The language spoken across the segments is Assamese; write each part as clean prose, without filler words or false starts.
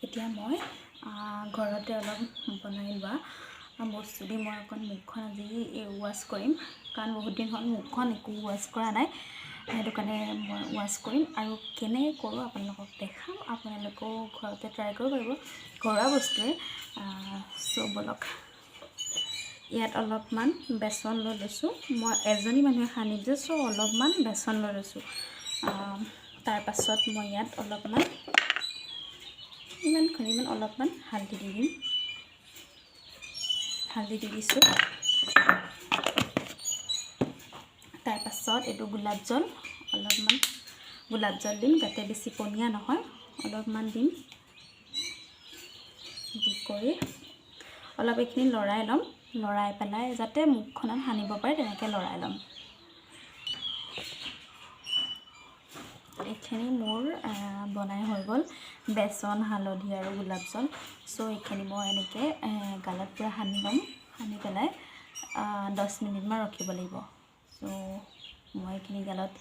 এতিয়া মই ঘৰতে অলপ বনাই লোৱা বস্তু দি মই অকণ মুখখন আজি ৱাছ কৰিম, কাৰণ বহুত দিন হ'ল মুখখন একো ৱাছ কৰা নাই। সেইটো কাৰণে মই ৱাছ কৰিম আৰু কেনেকৈ কৰোঁ আপোনালোকক দেখাম, আপোনালোকেও ঘৰতে ট্ৰাই কৰিব পাৰিব ঘৰুৱা বস্তুৱে। চ' ব'লক, ইয়াত অলপমান বেচন লৈ লৈছোঁ। মই এজনী মানুহে সানিম যে, চ' অলপমান বেচন লৈ লৈছোঁ। তাৰপাছত মই ইয়াত অলপমান ইমানখিনি অলপমান হালধি দি দিম। হালধি দি দিছোঁ। তাৰপাছত এইটো গোলাপ জল, অলপমান গোলাপ জল দিম যাতে বেছি পনীয়া নহয়, অলপমান দিম। দি কৰি অলপ এইখিনি লৰাই ল'ম, লৰাই পেলাই যাতে মুখখনত সানিব পাৰে তেনেকৈ লৰাই ল'ম। এইখিনি মোৰ বনাই হৈ গ'ল, বেচন, হালধি আৰু গোলাপ জল। চ' এইখিনি মই এনেকৈ গালত পূৰা সানি ল'ম, সানি পেলাই 10 মিনিটমান ৰখিব লাগিব। চ' মই এইখিনি গালত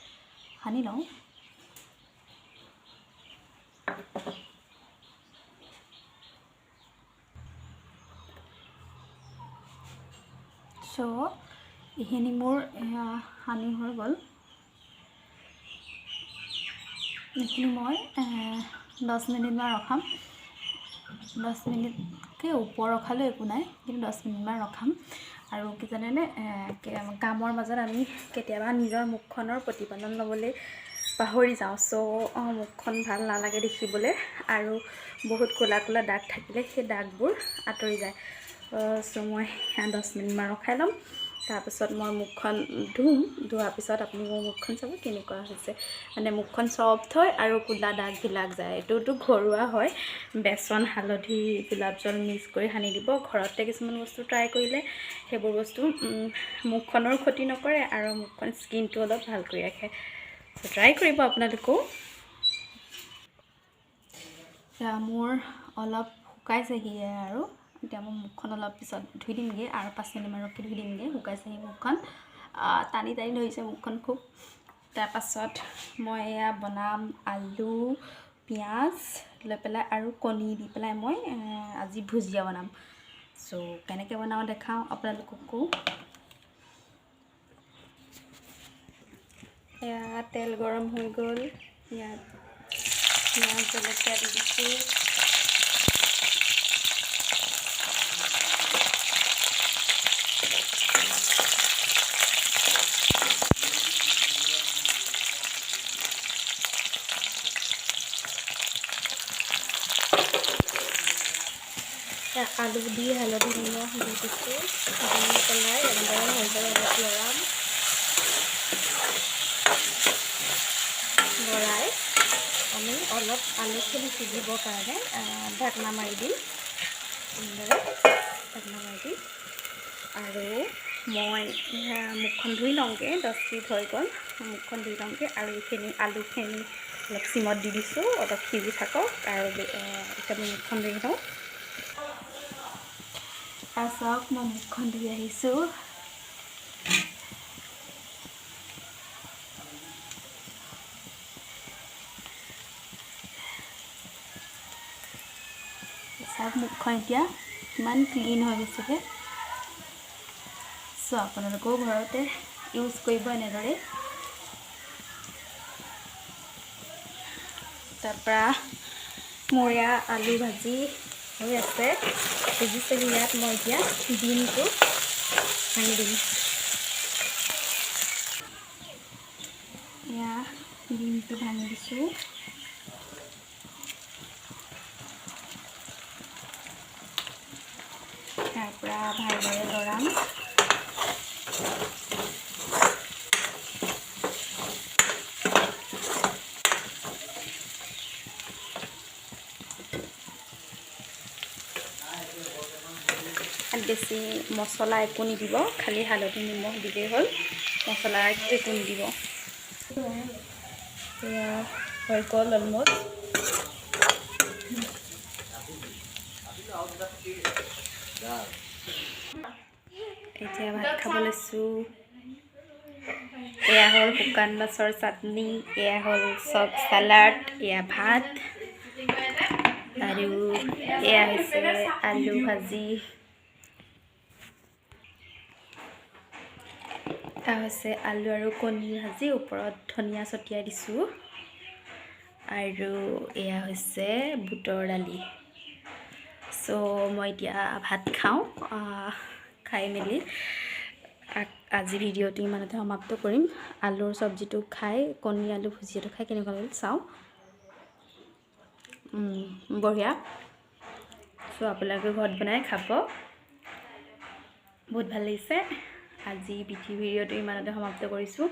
সানি লওঁ। চ' এইখিনি মোৰ সানি হৈ গ'ল। এইখিনি মই 10 মিনিটমান ৰখাম। 10 মিনিটকৈ ওপৰ ৰখালেও একো নাই, কিন্তু 10 মিনিটমান ৰখাম। আৰু কি জানেনে, কামৰ মাজত আমি কেতিয়াবা নিজৰ মুখখনৰ প্ৰতিপালন ল'বলৈ পাহৰি যাওঁ। চ' মুখখন ভাল নালাগে দেখিবলৈ আৰু বহুত ক'লা ক'লা দাগ থাকিলে সেই দাগবোৰ আঁতৰি যায়। চ' মই 10 মিনিটমান ৰখাই ল'ম। তাৰপিছত মই মুখখন ধুম। ধোৱাৰ পিছত আপুনি মোৰ মুখখন চাব কেনেকুৱা হৈছে, মানে মুখখন চফ্ট হয় আৰু ক'লা দাগবিলাক যায়। এইটোতো ঘৰুৱা হয়, বেচন, হালধি, গোলাপ জল মিক্স কৰি সানি দিব। ঘৰতে কিছুমান বস্তু ট্ৰাই কৰিলে সেইবোৰ বস্তু মুখখনৰ ক্ষতি নকৰে আৰু মুখখন স্কিনটো অলপ ভাল কৰি ৰাখে। ট্ৰাই কৰিব আপোনালোকেও। মোৰ অলপ শুকাইছেহিয়ে আৰু এতিয়া মই মুখখন অলপ পিছত ধুই দিমগৈ আৰু 5 মিনিটমান ৰখি ধুই দিমগৈ। শুকাইছেহি মুখখন, টানি টানি ধৰিছে মুখখন খুব। তাৰপাছত মই এয়া বনাম আলু, পিঁয়াজ লৈ পেলাই আৰু কণী দি পেলাই মই আজি ভুজিয়া বনাম। চ' কেনেকৈ বনাওঁ দেখাওঁ আপোনালোককো। এয়া তেল গৰম হৈ গ'ল, ইয়াত পিঁয়াজ, জলকীয়া দি দিছোঁ। আলু দি হালধি, নিমখ দি দিছোঁ। দি পেলাই এনেদৰে ভালদৰে অলপ লৰাম। লৰাই আমি অলপ আলুখিনি সিজিবৰ কাৰণে ঢাকনা মাৰি দিম, এনেদৰে ঢাকনা মাৰি দিম। আৰু মই মুখখন ধুই লওঁগৈ, 10 মিনিট হৈ গ'ল, মুখখন ধুই লওঁগৈ। আৰু এইখিনি আলুখিনি অলপ চিমত দি দিছোঁ, অলপ সিজি থাকক। আৰু এতিয়া মই মুখখন ধুই লওঁ। চাওক, মই মুখখন ধুই আহিছোঁ। চাওক মুখখন এতিয়া কিমান ক্লিন হৈ গৈছেগৈ। চ' আপোনালোকেও ঘৰতে ইউজ কৰিব এনেদৰে। তাৰপৰা মোৰ এয়া আলু ভাজি হৈ আছে, সিজিছেহি। ইয়াত মই এতিয়া ডিমটো ভাঙি দিম। এয়া ডিমটো ভাঙি দিছোঁ। তাৰপৰা ভালদৰে লৰাম। বেছি মছলা একো নিদিব, খালি হালধি, নিমখ দিলেই হ'ল, মছলা একো নিদিব। এয়া হৈ গ'ল অলমষ্ট। এতিয়া ভাত খাব লৈছোঁ। এয়া হ'ল শুকান মাছৰ চাটনি, এয়া হ'ল চব চালাড, এয়া ভাত। আৰু এয়া হৈছে আলু ভাজি। এয়া হৈছে আলু আৰু কণী ভাজি, ওপৰত ধনিয়া ছটিয়াই দিছোঁ। আৰু এয়া হৈছে বুটৰ দালি। চ' মই এতিয়া ভাত খাওঁ। খাই মেলি আজি ভিডিঅ'টো ইমানতে সমাপ্ত কৰিম। আলুৰ চব্জিটো খাই, কণী আলু ভুজিয়াটো খাই কেনেকুৱা লাগিল চাওঁ। বঢ়িয়া। চ' আপোনালোকে ঘৰত বনাই খাব, বহুত ভাল লাগিছে। আজি ভিডিঅ'টো ইমানতে সমাপ্ত কৰিছোঁ।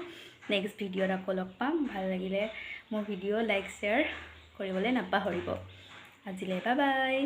নেক্সট ভিডিঅ'ত আকৌ লগ পাম। ভাল লাগিলে মোৰ ভিডিঅ' লাইক, শ্বেয়াৰ কৰিবলৈ নাপাহৰিব। আজিলৈ বাই বাই।